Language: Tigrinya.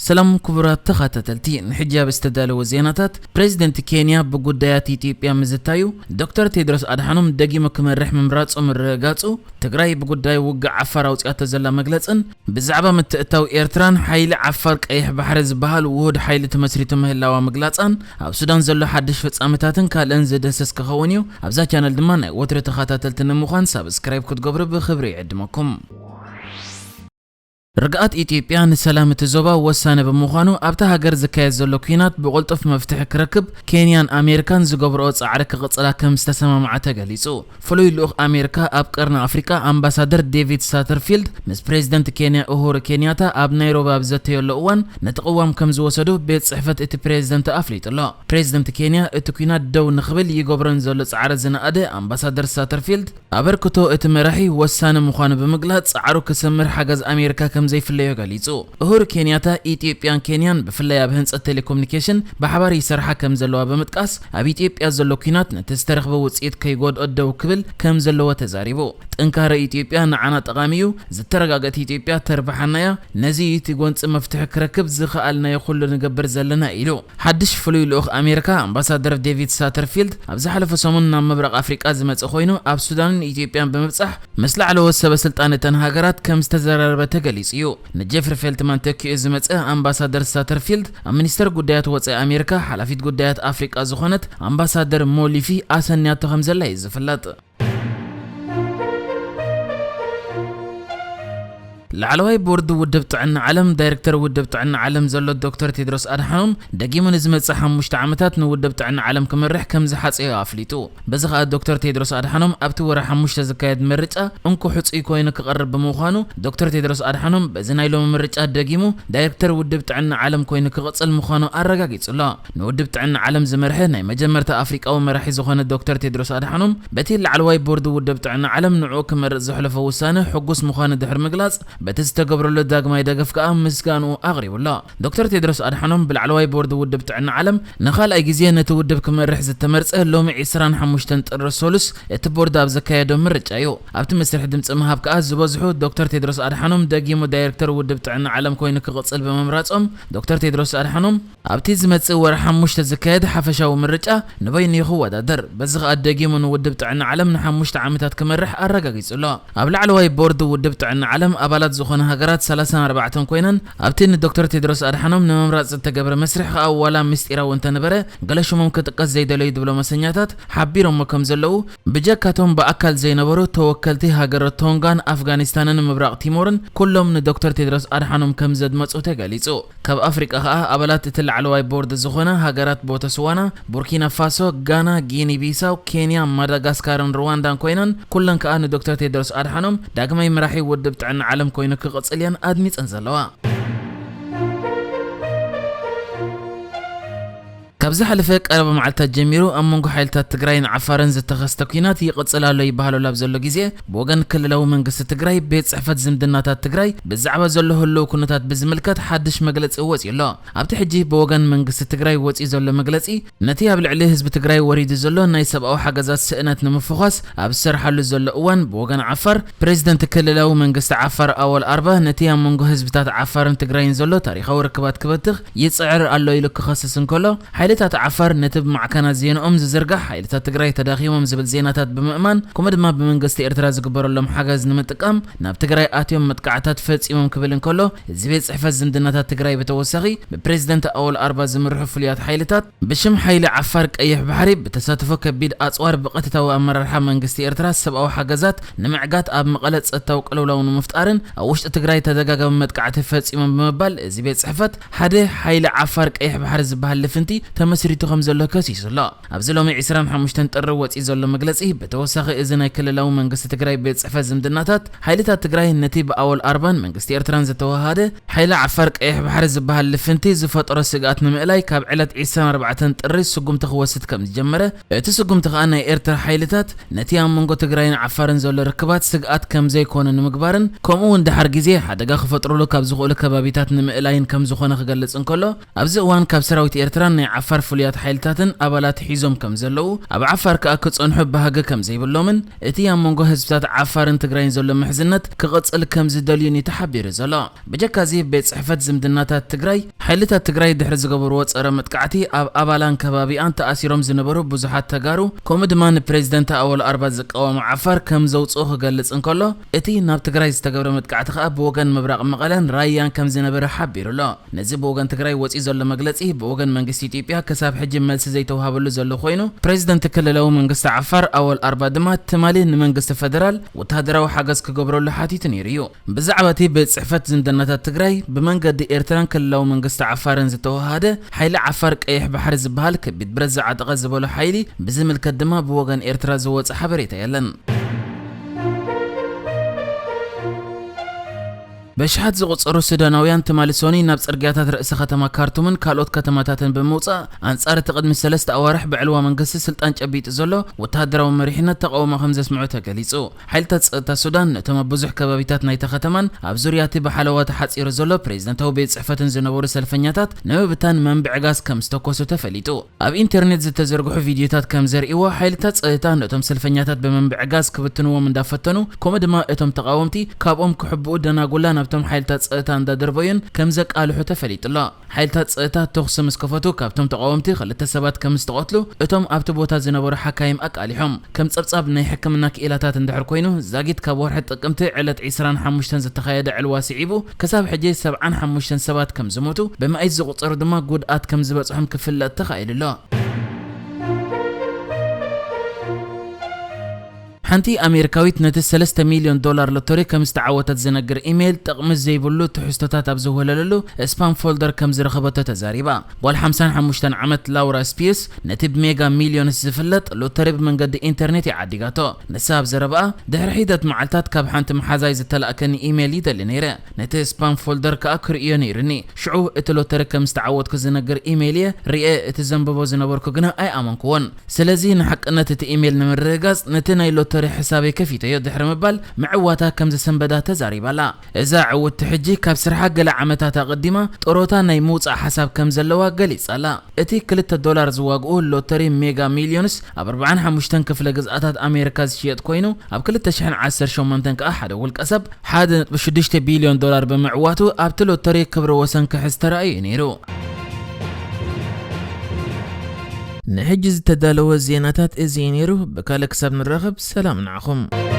ሰላም ክቡራት ተኸታተልቲ፣ ንሕጂ ኣብ ዝተዳለወ ዜናታት፣ ፕሬዚደንት ኬንያ ብጉዳያት ኢትዮጵያ ምዝታዩ፣ ዶክተር ቴድሮስ ኣድሓኖም ደጊሙ ክመርሕ ምምራጹ ምርግጋጹ፣ ትግራይ ብጉዳይ ውግእ ዓፋር ኣውጺኣቶ ዘላ መግለጽን፣ ብዛዕባ ምትእታው ኤርትራን ሓይሊ ዓፋር ቀይሕ ባሕሪ ዝበሃል ውሁድ ሓይሊ ተመስሪቱ ምህላዋ ምግላጻን፣ ኣብ ሱዳን ዘሎ ሓድሽ ፍጻመታትን ካልእን ዝድህስስ ክኸውን እዩ። ኣብዛ ቻነል ድማ ናይ ወትሩ ተኸታተልቲ ንምዃን ሳብስክራይብ ክትገብሩ ብኽብሪ ይዕድመኩም። ርግኣት ኢትዮጵያ ንሰላም እቲ ዞባ ወሳኒ ብምዃኑ፣ ኣብታ ሃገር ዝካየድ ዘሎ ኲናት ብቕልጡፍ መፍትሒ ክረክብ ኬንያን ኣሜሪካን ዝገብርኦ ጻዕሪ ክቕጽላ ከም ዝተሰማምዓ ተገሊጹ። ፍሉይ ልኡኽ ኣሜሪካ ኣብ ቀርኒ ኣፍሪቃ ኣምባሳደር ዴቪድ ሳተርፊልድ ምስ ፕሬዚደንት ኬንያ ኡሁሩ ኬንያታ ኣብ ናይሮቢ ኣብ ዘተየሉ እዋን፣ ነቲ ቅዋም ከም ዝወሰዱ ቤት ጽሕፈት እቲ ፕሬዚደንት ኣፍሊጡ ኣሎ። ፕሬዚደንት ኬንያ እቲ ኲናት ደው ንኽብል ይገብሮ ንዘሎ ጻዕሪ ዝነኣደ ኣምባሳደር ሳተርፊልድ፣ ኣበርክቶ እቲ መራሒ ወሳኒ ምዃኑ ብምግላጽ፣ ጻዕሩ ክሰምር ሓገዝ ኣሜሪካ ከም ዘይፍለዮ ገሊጹ። ኡሁሩ ኬንያታ፣ ኢትዮጵያን ኬንያን ብፍላይ ኣብ ህንጸት ቴሌኮሙኒኬሽን ብሓባር ይሰርሓ ከም ዘለዋ ብምጥቃስ፣ ኣብ ኢትዮጵያ ዘሎ ኲናት ነቲ ዝተረኽበ ውጽኢት ከይጎድኦ ደው ክብል ከም ዘለዎ ተዛሪቡ። ጥንካረ ኢትዮጵያ ንዓና ጠቓሚ እዩ፣ ዝተረጋገት ኢትዮጵያ ተርብሓና እያ፣ ነዚ እዩ እቲ ጎንጺ መፍትሒ ክረክብ ዝኸኣልናዮ ኩሉ ንገብር ዘለና ኢሉ። ሓድሽ ፍሉይ ልኡኽ ኣሜሪካ ኣምባሳደር ዴቪድ ሳተርፊልድ ኣብ ዝሓለፈ ሰሙን ናብ ምብራቕ ኣፍሪቃ ዝመጸ ኮይኑ፣ ኣብ ሱዳንን ኢትዮጵያን ብምብጻሕ ምስ ላዕለዎት ሰበ ስልጣን እተን ሃገራት ከም ዝተዘራረበ ተገሊጹ እዩ። ንጄፍሪ ፌልትማን ተኪኡ ዝመጸ ኣምባሳደር ሳተርፊልድ፣ ኣብ ሚኒስተር ጉዳያት ወጻኢ ኣሜሪካ ሓላፊት ጉዳያት ኣፍሪቃ ዝኾነት ኣምባሳደር ሞሊፊ ኣሰንያቶ ከም ዘላ እዩ ዝፍለጥ። ላዕለዋይ ቦርድ ውድብ ጥዕና ዓለም፣ ዳይሬክተር ውድብ ጥዕና ዓለም ዘሎ ዶክተር ቴድሮስ ኣድሓኖም፣ ደጊሙ ንዝመጽእ ሓሙሽተ ዓመታት ንውድብ ጥዕና ዓለም ክመርሕ ከም ዝሓጸዮ ኣፍሊጡ። በዚ ከኣ ዶክተር ቴድሮስ ኣድሓኖም ኣብቲ ወርሒ ሓሙሽተ ዝካየድ ምርጫ እንኮ ሕጹይ ኮይኑ ክቐርብ ብምዃኑ፣ ዶክተር ቴድሮስ ኣድሓኖም በዚ ናይ ሎሚ ምርጫ ደጊሙ ዳይሬክተር ውድብ ጥዕና ዓለም ኮይኑ ክቕጽል ምዃኑ ኣረጋጊጹ ኣሎ። ንውድብ ጥዕና ዓለም ዝመርሐ ናይ መጀመርታ ኣፍሪቃዊ መራሒ ዝኾነ ዶክተር ቴድሮስ ኣድሓኖም፣ በቲ ላዕለዋይ ቦርድ ውድብ ጥዕና ዓለም ንዕኡ ክመርጽ ዘሕለፎ ውሳነ ሕጉስ ምዃኑ ድሕሪ ምግላጽ፣ በቲ ዝተገብረሉ ዳግማይ ደገፍ ከኣ ምስጋንኡ ኣቕሪቡ ኣሎ። ዶክተር ቴድሮስ ኣድሓኖም ብላዕለዋይ ቦርድ ውድብ ጥዕና ዓለም ንኻልኣይ ግዜ ነቲ ውድብ ክመርሕ ዝተመርጸ ሎሚ ዕስራን ሓሙሽተን ጥሪ ሰሉስ እቲ ቦርድ ኣብ ዘካየዶ ምርጫ እዩ። ኣብቲ መስርሕ ድምጺ ምሃብ ከኣ ዝበዝሑ ዶክተር ቴድሮስ ኣድሓኖም ደጊሙ ዳይሬክተር ውድብ ጥዕና ዓለም ኮይኑ ክቕጽል ብምምራጾም፣ ዶክተር ቴድሮስ ኣድሓኖም ኣብቲ ዝመጽእ ወርሒ ሓሙሽተ ዝካየድ ሓፈሻዊ ምርጫ ንበይኑ እዩ ክወዳደር። በዚ ከኣ ደጊሙ ንውድብ ጥዕና ዓለም ንሓሙሽተ ዓመታት ክመርሕ ኣረጋጊጹ ኣሎ። ኣብ ላዕለዋይ ቦርድ ውድብ ጥዕና ዓለም ኣባላት ዝኾነ ሃገራት ሰላሳን ኣርባዕተን ኮይነን፣ ኣብቲ ንዶክተር ቴድሮስ ኣድሓኖም ንምምራጽ ዝተገብረ መስርሕ ከኣ ዋላ ምስጢራዊ እንተነበረ፣ ገለ ሽሞም ክጥቀስ ዘይደለዩ ድብሎማሰኛታት ሓቢሮሞ ከም ዘለዉ፣ ብጀካቶም ብኣካል ዘይነበሩ ተወከልቲ ሃገራት ቶንጋን ኣፍጋኒስታንን ምብራቕ ቲሞርን ኩሎም ንዶክተር ቴድሮስ ኣድሓኖም ከም ዘድመጹ ተገሊጹ። ካብ ኣፍሪቃ ከኣ ኣባላት እቲ ላዕለዋይ ቦርድ ዝኾና ሃገራት ቦተስዋና፣ ቡርኪና ፋሶ፣ ጋና፣ ጊኒ ቢሳው፣ ኬንያ፣ ማዳጋስካርን ሩዋንዳን ኮይነን፣ ኩለን ከኣ ንዶክተር ቴድሮስ ኣድሓኖም ዳግማይ መራሒ ውድብ ጥዕና ዓለም ኮይኑ ክቕጽል እየን ኣድሚጸን ዘለዋ። ካብ ዝሓለፈ ቀረባ መዓልታት ጀሚሩ ኣብ መንጎ ሓይልታት ትግራይን ዓፋርን ዝተኸስተ ኲናት ይቕጽል ኣሎ ይበሃል ኣሎ ኣብ ዘሎ ግዜ፣ ብወገን ክልላዊ መንግስቲ ትግራይ ቤት ጽሕፈት ዝምድናታት ትግራይ ብዛዕባ ዘሎ ህልው ኩነታት ብዝምልከት ሓድሽ መግለጺ ወጺኡ ኣሎ። ኣብቲ ሕጂ ብወገን መንግስቲ ትግራይ ወጺኡ ዘሎ መግለጺ፣ ነቲ ኣብ ልዕሊ ህዝቢ ትግራይ ወሪዱ ዘሎ ናይ ሰብኣዊ ሓገዛት ስእነት ንምፍዃስ ኣብ ዝሰርሓሉ ዘሎ እዋን፣ ብወገን ዓፋር ፕሬዚደንት ክልላዊ መንግስቲ ዓፋር ኣወል ኣርባ ነቲ ኣብ መንጎ ህዝብታት ዓፋርን ትግራይን ዘሎ ታሪኻዊ ርክባት ክበትኽ ይጽዕር ኣሎ ኢሉ ክኸስስ እንከሎ፣ ሓይልታት ዓፋር ነቲ ብማዕከናት ዜንኦም ዝዝርጋሕ ሓይልታት ትግራይ ተዳኺሞም ዝብል ዜናታት ብምእማን፣ ከምኡ ድማ ብመንግስቲ ኤርትራ ዝግበረሎም ሓገዝ ንምጥቃም ናብ ትግራይ ኣትዮም መጥቃዕታት ፈጺሞም ክብል እንከሎ፣ እዚ ቤት ጽሕፈት ዝምድናታት ትግራይ ብተወሳኺ ብፕሬዚደንት ኣወል ኣርባ ዝምርሑ ፍሉያት ሓይልታት ብሽም ሓይሊ ዓፋር ቀይሕ ባሕሪ ብተሳትፎ ከቢድ ኣጽዋር ብቐጥታዊ ኣመራርሓ መንግስቲ ኤርትራ ሰብኣዊ ሓገዛት ንምዕጋት ኣብ መቐለ ጸጥታዊ ቅልውላው ንምፍጣርን ኣብ ውሽጢ ትግራይ ተደጋጋሚ መጥቃዕቲ ፈጺሞም ብምባል፣ እዚ ቤት ጽሕፈት ሓደ ሓይሊ ዓፋር ቀይሕ ባሕሪ ዝበሃል ልፍንቲ ተመስሪቱ ከም ዘሎ ከሲሱ ኣሎ። ኣብዚ ሎሚ ዕስራን ሓሙሽተን ጥሪ ወጺኡ ዘሎ መግለጺ፣ ብተወሳኺ እዚ ናይ ክልላዊ መንግስቲ ትግራይ ቤት ጽሕፈት ዝምድናታት፣ ሓይልታት ትግራይ ነቲ ብኣወል ኣርባን መንግስቲ ኤርትራን ዝተወሃሃደ ሓይሊ ዓፋር ቀይሕ ባሕሪ ዝበሃል ልፍንቲ ዝፈጠሮ ስግኣት ንምእላይ ካብ ዕለት ዕስራን ኣርባዕተን ጥሪ ስጉምቲ ክወስድ ከም ዝጀመረ፣ እቲ ስጉምቲ ከኣ ናይ ኤርትራ ሓይልታት ነቲ ኣብ መንጎ ትግራይን ዓፋርን ዘሎ ርክባት ስግኣት ከም ዘይኮነ ንምግባርን፣ ከምኡ እውን ደሓር ግዜ ሓደጋ ክፈጥሩሉ ካብ ዝኽእሉ ከባቢታት ንምእላይን ከም ዝኾነ ክገልጽ እንከሎ፣ ኣብዚ እዋን ካብ ሰራዊት ኤርትራን ናይ ዓፋር ዓፋር ፍሉያት ሓይልታትን ኣባላት ሒዞም ከም ዘለዉ፣ ኣብ ዓፋር ከኣ ክጸንሑ ባህጊ ከም ዘይብሎምን እቲ ኣብ መንጎ ህዝብታት ዓፋርን ትግራይን ዘሎ ምሕዝነት ክቕጽል ከም ዝደልዩን እዩ ተሓቢሩ ዘሎ። ብጀካዚ ቤት ጽሕፈት ዝምድናታት ትግራይ፣ ሓይልታት ትግራይ ድሕሪ ዝገበርዎ ጸረ መጥቃዕቲ ኣብ ኣባላን ከባቢኣን ተኣሲሮም ዝነበሩ ብዙሓት ተጋሩ፣ ከምኡ ድማ ንፕሬዚደንት ኣወል ኣርባ ዝቃወሙ ዓፋር ከም ዘውፅኡ ክገልጽ እንከሎ፣ እቲ ናብ ትግራይ ዝተገብረ መጥቃዕቲ ከኣ ብወገን ምብራቕ መቐለን ራያን ከም ዝነበረ ሓቢሩ ኣሎ። ነዚ ብወገን ትግራይ ወፂኡ ዘሎ መግለጺ ብወገን መንግስቲ ኢትዮጵያ ክሳብ ሕጂ መልሲ ዘይተዋሃበሉ ዘሎ ኮይኑ፣ ፕሬዚደንት ክልላዊ መንግስቲ ዓፋር ኣወል ኣርባ ድማ ትማሊ ንመንግስቲ ፈደራል ወተሃደራዊ ሓገዝ ክገብረሉ ሓቲቱ ነይሩ እዩ። ብዛዕባ እቲ ቤት ጽሕፈት ዝምድናታት ትግራይ ብመንገዲ ኤርትራን ክልላዊ መንግስቲ ዓፋርን ዝተወሃደ ሓይሊ ዓፋር ቀይሕ ባሕሪ ዝበሃል ከቢድ ብረት ዝዓጠቐ ዝበሎ ሓይሊ ብዝምልከት ድማ ብወገን ኤርትራ ዝወጸ ሓበሬታ የለን። በሽሓት ዝቑጸሩ ሱዳናውያን ትማሊ ሶኒ ናብ ጽርግያታት ርእሰ ከተማ ካርቱምን ካልኦት ከተማታትን ብምውጻእ፣ ኣንጻር እቲ ቅድሚ ሰለስተ ኣዋርሕ ብዕልዋ መንግስቲ ስልጣን ጨቢጡ ዘሎ ወተሃደራዊ መሪሕነት ተቓውሞ ከም ዘስምዑ ተገሊጹ። ሓይልታት ጸጥታ ሱዳን ነቶም ኣብ ብዙሕ ከባቢታት ናይታ ከተማን ኣብ ዙርያ እቲ ብሓለዋ ተሓጺሩ ዘሎ ፕሬዝደንታዊ ቤት ጽሕፈትን ዝነበሩ ሰልፈኛታት ንምብታን መንብዒ ጋዝ ከም ዝተኮሱ ተፈሊጡ። ኣብ ኢንተርኔት ዝተዘርግሑ ቪድዮታት ከም ዘርእይዎ፣ ሓይልታት ጸጥታ ነቶም ሰልፈኛታት ብመንብዒ ጋዝ ክብትንዎም እንዳፈተኑ፣ ከምኡ ድማ እቶም ተቓወምቲ ካብኦም ክሕብኡ ደናጉላ ናብቶም ሓይልታት ጸጥታ እንዳደርበዩን ከም ዘቃልሑ ተፈሊጡ ኣሎ። ሓይልታት ጸጥታ ተኹሲ ምስ ከፈቱ፣ ካብቶም ተቓወምቲ ክልተ ሰባት ከም ዝተቐትሉ እቶም ኣብቲ ቦታ ዝነበሩ ሓካይም ኣቃሊሖም። ከም ጸብጻብ ናይ ሕክምና ክኢላታት እንድሕር ኮይኑ፣ ዛጊት ካብ ወርሒ ጥቅምቲ ዕለት ዕስራን ሓሙሽተን ዝተኻየደ ዕልዋ ስዒቡ፣ ክሳብ ሕጂ ሰብዓን ሓሙሽተን ሰባት ከም ዝሞቱ፣ ብመኣይት ዝቑጸሩ ድማ ጉድኣት ከም ዝበጽሖም ክፍለጥ ተኻኢሉ ኣሎ። ሓንቲ ኣሜሪካዊት ነቲ ሰለስተ ሚልዮን ዶላር ሎተሪ ከም ዝተዓወተት ዝነግር ኢሜይል ጥቕሚ ዘይብሉ ትሕዝቶታት ኣብ ዝወለለሉ ስፓም ፎልደር ከም ዝረኸበቶ ተዛሪባ። ጓል ሓምሳን ሓሙሽተን ዓመት ላውራ ስፒርስ ነቲ ብሜጋ ሚልዮንስ ዝፍለጥ ሎተሪ ብመንገዲ ኢንተርኔት እያ ዓዲጋቶ። ንሳ ኣብ ዘረባኣ፣ "ድሕሪ ሒደት መዓልታት ካብ ሓንቲ መሓዛይ ዝተላእከኒ ኢሜይል ይደሊ ነይረ። ነቲ ስፓም ፎልደር ከኣ ክርእዮ ነይሩኒ። ሽዑ እቲ ሎተሪ ከም ዝተዓወትኩ ዝነግር ኢሜይል እየ ርእየ፣ እቲ ዘንብቦ ዝነበርኩ ግና ኣይኣመንኩዎን። ስለዚ ንሓቅነት እቲ ኢሜይል ንምርግጋጽ ነቲ ናይ ሎተሪ ሕሳበይ ከፊተዮ" ድሕሪ ምባል ምዕዋታ ከም ዘሰንበዳ ተዛሪባላ። እዛ ዕውትቲ ሕጂ ካብ ስርሓ ገለ ዓመታት ኣቐዲማ ጥሮታ ናይ ምውጻእ ሓሳብ ከም ዘለዋ ገሊጻላ። እቲ ክልተ ዶላር ዝዋግኡ ሎተሪ ሜጋ ሚልዮንስ ኣብ ኣርባዓን ሓሙሽተን ክፍለ ግዝኣታት ኣሜሪካ ዝሽየጥ ኮይኑ፣ ኣብ ክልተ ሽሕን ዓሰርተ ሸሞንተን ከኣ ሓደ ውልቀ ሰብ ሓደ ነጥቢ ሽዱሽተ ቢልዮን ዶላር ብምዕዋቱ ኣብቲ ሎተሪ ክብረ ወሰን ክሕዝ ተራእዩ እዩ ነይሩ። ንሕጂ ዝተዳለወ ዜናታት እዚ እዩ ነይሩ። ብካልእ ክሳብ ንራኸብ ሰላም ንዓኹም።